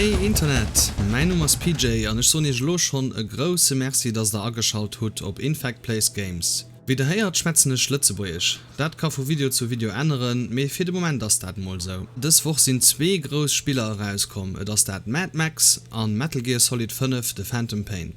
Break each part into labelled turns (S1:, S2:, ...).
S1: Hey Internet, mäin Numm ass PJ an ech soen iech elo schonn e grousse Merci dass der ageschalt hutt op Infect Plays Games. Wéi der héiert schwätzen ech Lëtzebuergesch. Dat ka vu Video zu Video änneren, mee fir de Moment ass dat mol sou. Dës Woch sinn zwee grouss Spiller erauskomm, et ass dat Mad Max an Metal Gear Solid 5, The Phantom Pain.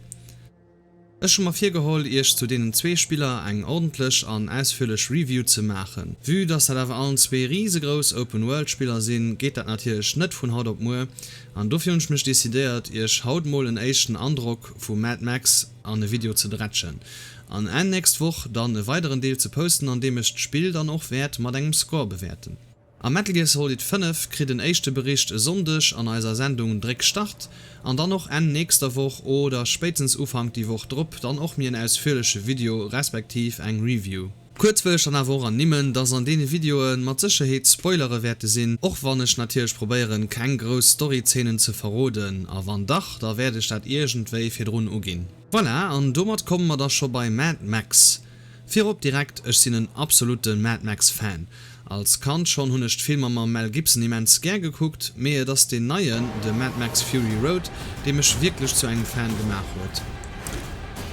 S1: Ech hu mer virgeholl iech zu deenen zwee Spiller eng ordentlech an ausführlech Review ze maachen. Vue dass dat awer allen zwee riesegrouss Open World Spiller sinn, geet dat natierlech net vun haut op muer an dofir hunn ech mech decidéiert iech haut mol en éischten Androck vu Mad Max an e Video ze dretschen an Enn nächst Woch dann e weideren Deel ze posten an deem ech d'Spill dann och wäert mat engem Score bewäerten. A Metal Gear Solid 5 kritt en éischte Bericht e Sonndeg an eiser Sendung Dréck Start an dann och Enn nächster Woch oder spéitstens Ufank déi Woch drop dann och mir en ausführleche Video respektiv eng Review. Kuerz wëll ech dann awer och ernimmen, dass an deene Videoe mat Sécherheet Spoilere wäerte sinn, och wann ech natierlech probéieren keng grouss Storyzeenen ze verroden, a wann dach, da wäert ech dat iergendwéi virdrun uginn. Voilà, an domat komme mer da scho bei Mad Max. Virop direkt, ech sinn en absolute Mad Max Fan. Als Kand schonn hunn ech d'Filmer mam Mel Gibson immens gär gekuckt, mee et ass deen neien, de Mad Max Fury Road, dee mech wierklech zu engem Fan gemaach huet.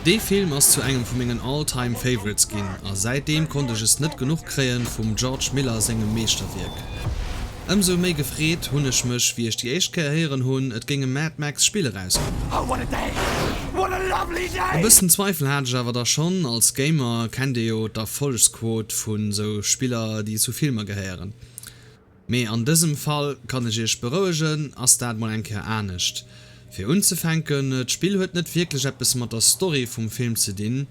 S1: Dee Film ass zu engem vu mengen all time favorites ginn a säitdeem konnt ech es net genuch kréien vum George Miller sengem Meeschterwierk. Ëmsou méi gefreet hunn ech mech wéi ech déi éischt Kéier héieren hunn et géing e Mad Max Spill erauskommen. E bëssen Zweifel hat ech awer da schonn, als Gamer kennt ee jo d'Erfollegsquot vun sou Spiller déi zu Filmer gehéieren. Mee an dësem Fall kann ech iech berouegen, ass dat mol eng Kéier anescht. Fir unzefänken, d'Spill huet net wierklech eppes mat der Story vum Film ze dinn.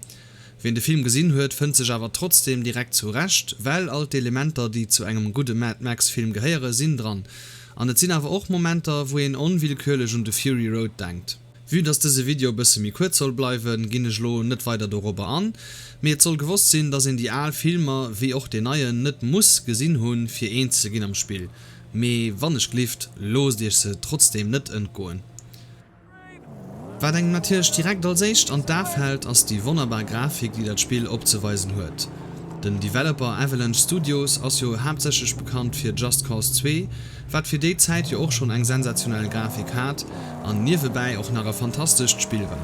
S1: Ween de Film gesinn huet, fënnt sech awer trotzdeem direkt zurecht, well all d'Elementer déi zu engem gudde Mad Max Film gehéiere sinn dran. An et sinn awer och Momenter, wou een onwillkürlech un de Fury Road denkt. Vue dass dëse Video bësse méi kuerz soll bleiwen, ginn ech lo net weider dorobber an, mee et soll gewosst sinn, dass een déi al Filmer, wéi och deen neien, net muss gesinn hunn fir eens ze ginn am Spill, mee wannechglift, loosst iech se trotzdeem net entgoen. Wat engem natierlech direkt als éischt an d'A fält, ass déi wonnerbar Grafik déi dat Spill opzeweisen huet. Den Developer Avalanche Studios ass jo haaptsächlech bekannt fir Just Cause 2, wat fir déi Zäit jo och schonn eng sensationell Grafik hat an niewebäi och nach e fantastescht Spill war.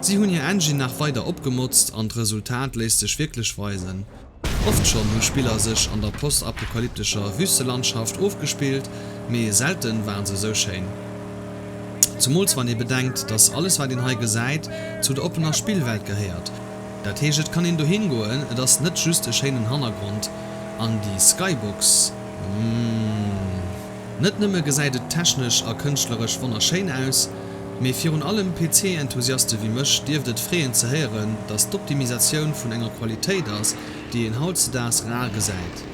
S1: Si hunn hir Engine nach weider opgemotzt an d'Resultat léisst sech wierklech weisen. Oft schonn hu Spiller sech an der postapokalyptescher Wüstelandschaft ofgespillt, mee selten waren se esou schéin. Zumools wann ee bedenkt, dass alles wat een hei gesäit zu der oppener Spillwelt gehéiert. Dat heescht et kann een dohin goen, et ass net just e schéinen Hannergrond an déi Skybox, Umm. Net nëmme gesäit et technesch a kënschtleresch wonnerschéin aus, mee virun allem PC-Enthusiaste wéi mech dierft et freeën ze héieren, dass d'Optimisatioun vun enger Qualitéit ass, déi een hautzedaags rar gesäit.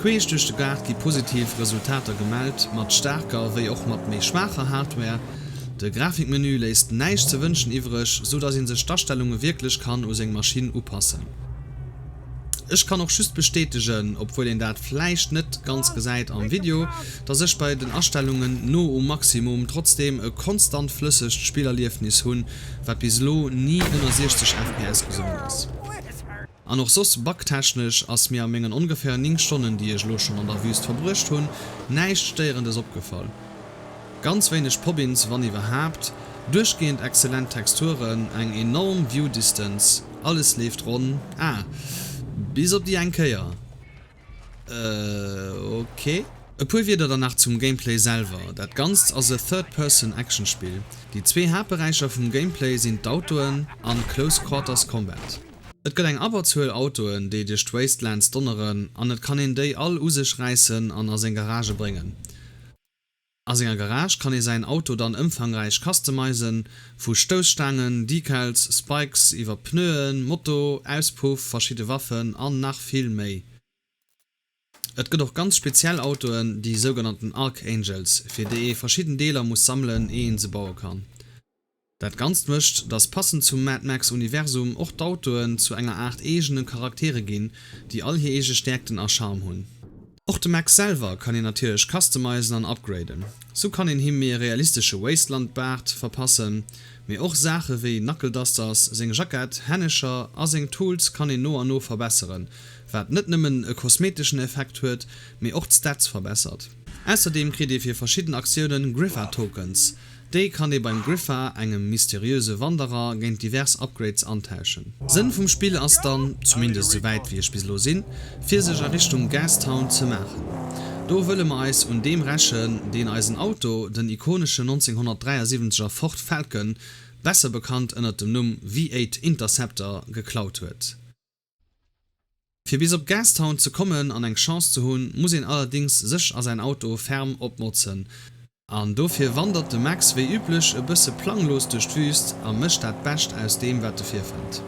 S1: Queesch duerch de Gaart gi positiv Resultater gemellt, mat staarker wéi och mat méi schwaacher Hardware. De Grafikmenü léisst näischt ze wënschen iwwreg, sou dass een sech d'Astellunge wierklech kann u seng Maschinn upassen. Ech kann och just bestätegen, obwuel een dat vläicht net ganz gesäit am Video, dass ech bei den Astellungen no um Maximum trotzdem e konstant flëssegt Spillerliefnis hunn, wat bis elo ni ënner 60 fps gesonk ass. An och soss bugtechnesch ass mir a mengen ongeféier 9 Stonnen, déi ech elo schonn an der Wüst verbruecht hunn, näischt Stéierendes opgefall. Ganz wéineg Pop-ins, wann iwwerhaapt, duerchgehend exzellent Texturen, eng enorm View Distance, alles leeft ronn, ah, bis op déi eng Kéier, euh, ok. E puer Wierder dann nach zum Gameplay selwer, dat Ganzt ass e Third-Person Action-Spill. Déi zwee Haaptberäicher vum Gameplay sinn d'Autoen an Close Quarters Combat. Et gëtt eng Abberzuel Autoen, déi duerch d'Wastelands donneren an et kann een déi all u sech räissen an a seng Garage bréngen. A senger Garage kann ee säin Auto dann ëmfangräich customizen, vu Stousstaangen, Decals, Spikes iwwer Pneuen, Moto, Auspuff, verschidde Waffen an nach vill méi. Et gëtt och ganz speziell Autoen, déi sougenannten Archangels, fir déi ee verschidden Deeler muss sammelen, ier een se baue kann. Dat Ganzt mécht, dass passend zum Mad Max Universum och d'Autoen zu enger Aart eegene Charaktere ginn, déi all hir eege Stäerkten a Charme hunn. Och de Max selwer kann een natierlech customizen an upgraden. Sou kann een him méi e realistesche Wasteland-Baart verpassen, mee och Saache wéi Knuckledusters, seng Jackett, Hännecher a seng Tools kann een no an no verbesseren, wat net nëmmen e kosmeteschen Effekt huet, mee och d'Stats verbessert. Ausserdeem kritt ee fir verschidden Aktiounen Griffa-Tokens, Déi kann ee beim Griffa, engem mysteriöse Wanderer, géint divers Upgrades antauschen. Sënn vum Spill ass dann, zumindest esou wäit wéi ech bis elo sinn, fir sech a Richtung Gastown ze maachen. Do wëlle mer eis un deem rächen, deen eisen Auto, den ikonesche 1973 er Ford Falcon, besser bekannt ënnert dem Numm V8 Interceptor, geklaut huet. Fir bis op Gastown ze kommen an eng Chance ze hunn, muss een allerdings sech a säin Auto ferm opmotzen. An dofir wandert de Max wéi üblech e bësse planglos duerch d'Wüst a mécht dat Bescht aus deem wat e virfënnt.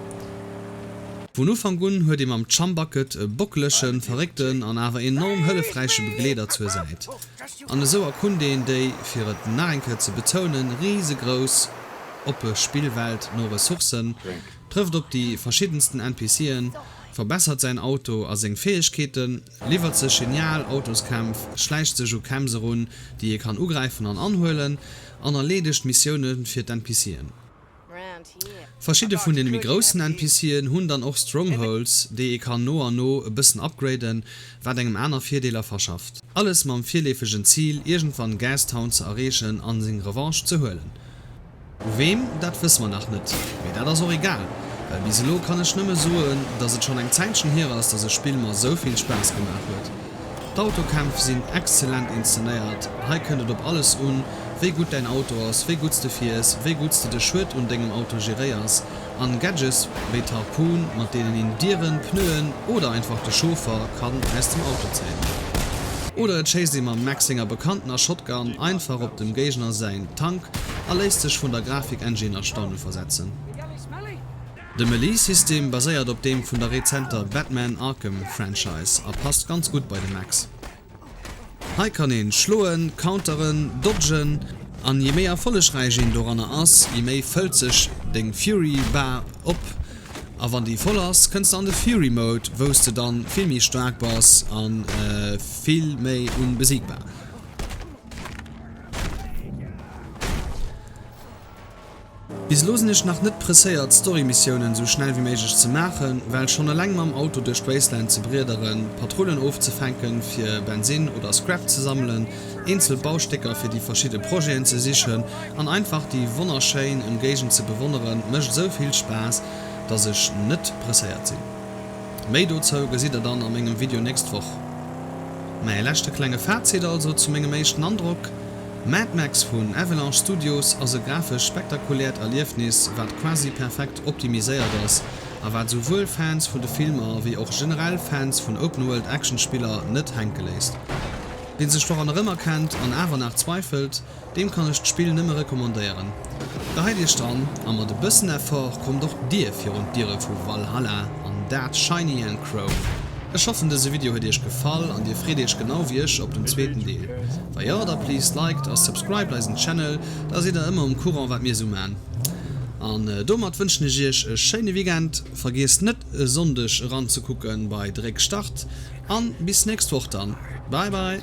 S1: Vun Ufank un huet ee mam Chumbucket e bockelegen, verréckten an awer enorm hëllefräiche Begleeder zur Säit. An esou erkunnt een déi, fir et nach eng Kéier ze betounen, risegrouss oppe Spillwelt no Ressourcen, trëfft op déi verschiddensten NPCen, verbessert säin Auto a seng Fäegkeeten, liwwert sech genial Autoskämpf, schläicht sech u Camps erun, déi ee kann ugräifen an anhuelen, an erleedegt Missioune fir d'NPCen. Verschidde vun den méi groussen NPCen hunn dann och Strongholds, déi ee kann no an no e bëssen upgraden, wat engem aner Virdeeler verschafft. Alles mam virleefegen Zil, iergendwann Gastown ze erreechen an seng Revanche ze huelen. U weem, dat wësse mer nach net, mee dat ass och egal, well bis elo kann ech nëmme soen, dass et schonn eng Zäitchen hier ass, dass e Spill mer sou vill Spaass gemaach huet. D'Autokämpf sinn exzellent inszenéiert, hei kënnt et op alles un, wéi gutt däin Auto ass, wéi gutts de fiers, wéi gutts de de Schued un dengem Auto geréiers An Gadgets wéi d'Harpun, mat deenen een Dieren, Pneuen oder einfach de Chauffer kann aus dem Auto zéien. Oder et schéisst ee mam Max senger bekanntener Shotgun einfach op dem Géigner säin Tank a léisst sech vun der Grafik-Engine a Staune versetzen. De Melee-System baséiert op deem vun der rezenter Batman Arkham Franchise a passt ganz gutt bei de Max. Hei kann een schloen, counteren, dodgen an je méi erfollegräich een doranner ass, je méi fëllt sech deng Fury Bar op a wann déi voll ass, kënns de an de Fury Mode, wous de dann vill méi staark bass an vill méi unbesiegbar. Bis elo sinn ech nach net presséiert d'Story-Missiounen sou schnell wéi méiglech ze maachen, well schonn eleng mam Auto duerch d'Wasteland ze briederen, Patrullen ofzefänken fir Bensinn oder Scrap ze sammelen, eenzel Baustécker fir déi verschidde Projeten ze sichen an einfach déi wonnerschéin Emgéigend ze bewonneren mécht esou vill Spaass, dass ech net presséiert sinn. Méi dozou gesitt der dann a mengem Video nächst Woch. Mäi leschte klenge Fazit also zu mengem éischten Androck, Mad Max vun Avalanche Studios ass e grafesch spektakuläert Erliefnis, wat quasi perfekt optimiséiert ass a wat esouwuel Fans vun de Filmer wéi och generell Fans vun Open-World Action-Spiller net hänke léisst. Wien sech doran erëmerkennt an awer nach zweifelt, Deem kann ech d'Spill nëmme recommandéieren. Geheit iech dran a mat e bëssen Effort kommt och dir virun d'Diere vu Valhalla an dat shiny and chrome. Ech hoffen dëse Video huet iech gefall an dir freet iech genau wéi ech op den zweeten Deel. Wa jo, da please liked a subscribed eisen Channel, da sidd der ëmmer um Courant wat mir esou man. An domat wënschen ech iech e schéine Weekend, vergiesst net e Sonndeg eranzekucken bei Dréck Start an bis nächst Woch dann. Bye bye!